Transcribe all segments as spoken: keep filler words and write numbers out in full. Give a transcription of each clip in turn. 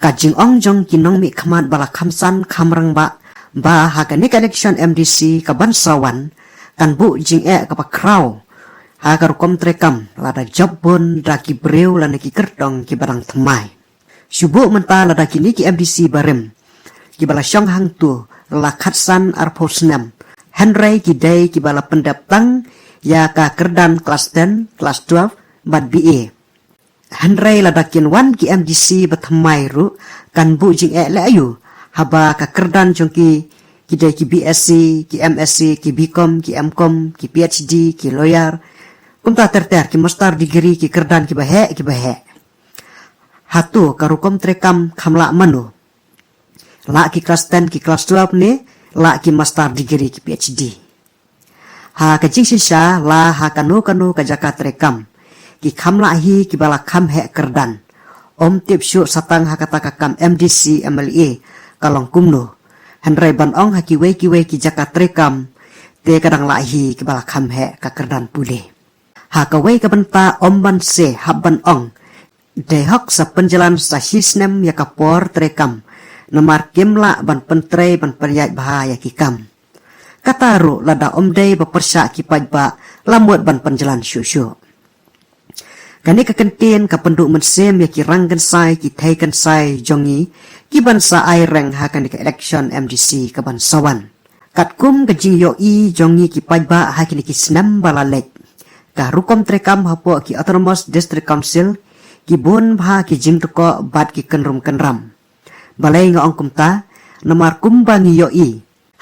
Ka jingong jong ki nongmihkhmat ba la kham san kham rangbah ba ha kane ka election M D C ka ban sa wan kan buh jingeh kaba khraw ha ka rukom treikam lada jop bun da ki briew lane ki kyrtong kiba dang thymmai. Shu buh mynta lada kine ki M D C barim kiba la shong hangto la khatsan arphew snem, hynrei ki dei kiba la pyndep tang ïa ka kyrdan klas ten, klas twelve bad B A. Hynrei lada kin wan ki M D C ba thymmai ruh kan buh jingeh leh aïu, haba ka kyrdan jong ki ki dei ki B S C, ki M S C, ki B Com, ki M Com, ki P H D, ki lawyer, kumta ter ter, ki master degree, ki kyrdan kiba heh kiba heh. Hato ka rukom treikam kham lah mano? Lah ki klas ten, ki klas twelve ne lah ki master degree, ki P H D? Ha ka jingshisha, la ha kano kano ka jaka treikam, ki kham lah hi kiba la kham heh kyrdan. Ym tip shuh sa tang ha kata ka kam M D C, M L A ka long kumno, hynrei ban ong ha kiwei kiwei ki jaka treikam te ka dang lah hi kiba la kham heh ka kyrdan pule. Ha kawei ka bynta, ym ban se hap ban ong dei hok sa pynjlan sa shi snem ïa ka por treikam, namar kim lah ban pyntrei ban pynïaid bha ïa ki kam. Kata ruh lada ym dei ba pyrshah ki paidbah, la mut ban pynjlan shuh shuh. Kane ka kyntien ka pynduh mynsiem ïa ki rangkynsai, ki theikynsai jong ngi kiban sa aireng ha kane ka election M D C kaban sa wan. Katkum ka jingïohi jong ngi ki paidbah ha kine ki snem ba la leit, ka rukom treikam hapoh ki Autonomous District Council ki bun bha ki jingtyrkhong bad ki kynrum kynram. Balei nga ong kumta? Namar kumba ngi ïohi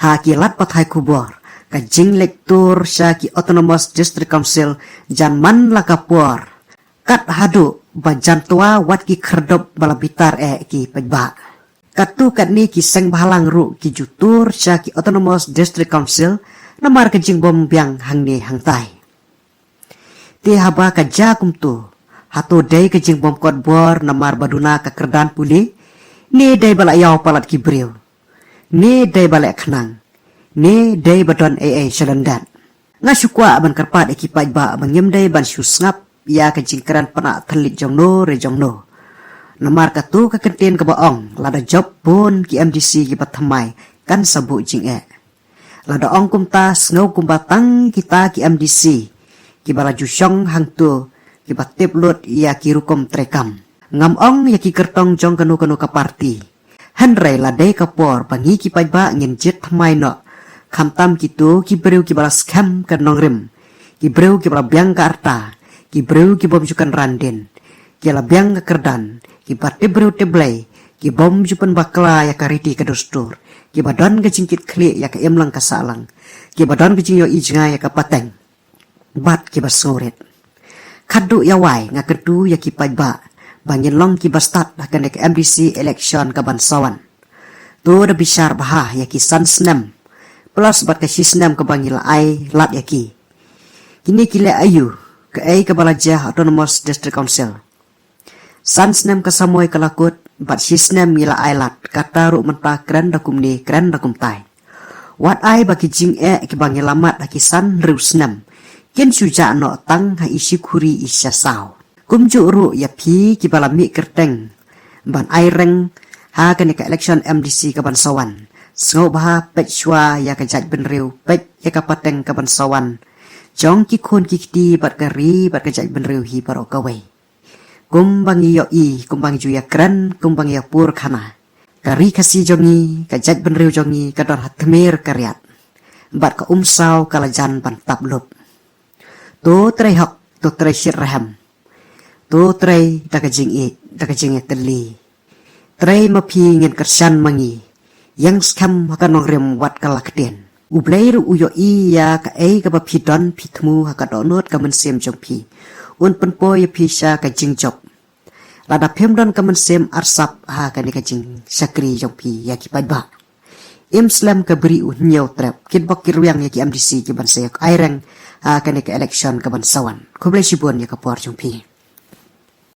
ha ki lad pathai khubor, ka jingleit tur sha ki Autonomous District Council jan man la ka por, kat haduh ba jan twa wat ki khyrdop ba la bitar eh ki paidbah. Katto katne ki seng bhalang ruh ki ju tur sha ki Autonomous District Council namar ka jingbym biang hangne hangtai. Te haba ka jia kumto, hato dei ka jingbym kot bor namar ba duna ka kyrdan pule, ne dei ba la ïaw palat ki briew, ne dei ba leh khnang, ne dei ba don ei ei sha lyndet? Nga shu kwah ban kyrpad ïa ki paidbah ba ngim dei ban shu sngap ïa ka jingkren pynah thylliej jong no re jong no. Namar kato ka kyntien kaba ong lada jop bun ki M D C kiba thymmai kan sa buh jingeh. Lada ong kumta, sngew kumba tang kita ki M D C kiba la ju shong hangto kiba tip lut ïa ki rukom treikam. Ngam ong ïa ki kyrtong jong kano kano ka parti. Hynrei la dei ka por ba ngi ki paidbah ngin jied thymmai noh, khamtam kito ki briew kiba la skhem ka nongrim, ki briew kiba la biang ka rta, ki briew ki bym ju kynran dien, ki la biang ka kyrdan, kiba tip briew tip Blei, ki bym ju pynbakla ïa ka riti ka dustur, kiba don ka jingkitkhlieh ïa ka imlang ka sahlang, kiba don ka jingïohi jngai ïa ka pateng bad kiba sngewrit. Khadduh ïa wai nga kyntu ïa ki paidbah ba ngin long kiba stad ha kane ka M D C election kaban sa wan. To da bishar bha ïa ki san snem plus bad ka shi snem kaba ngi la ai lad ïa ki. Kine ki leh aïu, kaei kaba la jia ha Autonomous District Council? San snem ka samoi ka la kut, bad shi snem ngi la ai lad, kata ruh mynta kren da kumne, kren da kumtai. Wat ai ba ki jingeh kiba ngi la mad ha ki san hynriew snem kin shu jah noh tang ha i shi khuri i sha saw. Kumjuh ruh ïa phi kiba la mih kyrteng ban aireng ha kane ka election M D C kaban sa wan, sngewbha peit shuwa ïa ka jaitbynriew, peit ïa ka pateng kaban sa wan jong ki khun ki kti bad ka ri bad ka jaitbynriew hi baroh kawei. Kumba ngi ïohi, kumba ngi ju ïakren, kumba ngi ïapur khana, ka ri Khasi jong ngi, ka jaitbynriew jong ngi ka don ha tmier ka riat, bad ka umsaw ka la jan ban tap lup. To trei hok, to trei shitrhem, to trei da ka jingïeit, da ka jingïatylli. Trei ma phi, ngin kyrshan ma ngi, ïeng skhem ha ka nongrim wat ka la ktien. U Blei ruh u ïohi ïa kaei kaba phi don phi thmu ha ka dohnud ka mynsiem jong phi. Un pynpoi ïa phi sha ka jingjop. Lada phim don ka mynsiem arsap ha kane ka jingshakri jong phi ïa ki paidbah. Im slem ka bri u hynñiew trep, kit bok kit rwiang ïa ki M D C kiban sa ïoh aireng ha kane ka election kaban sa wan. Khublei shibun ïa ka por jong phi.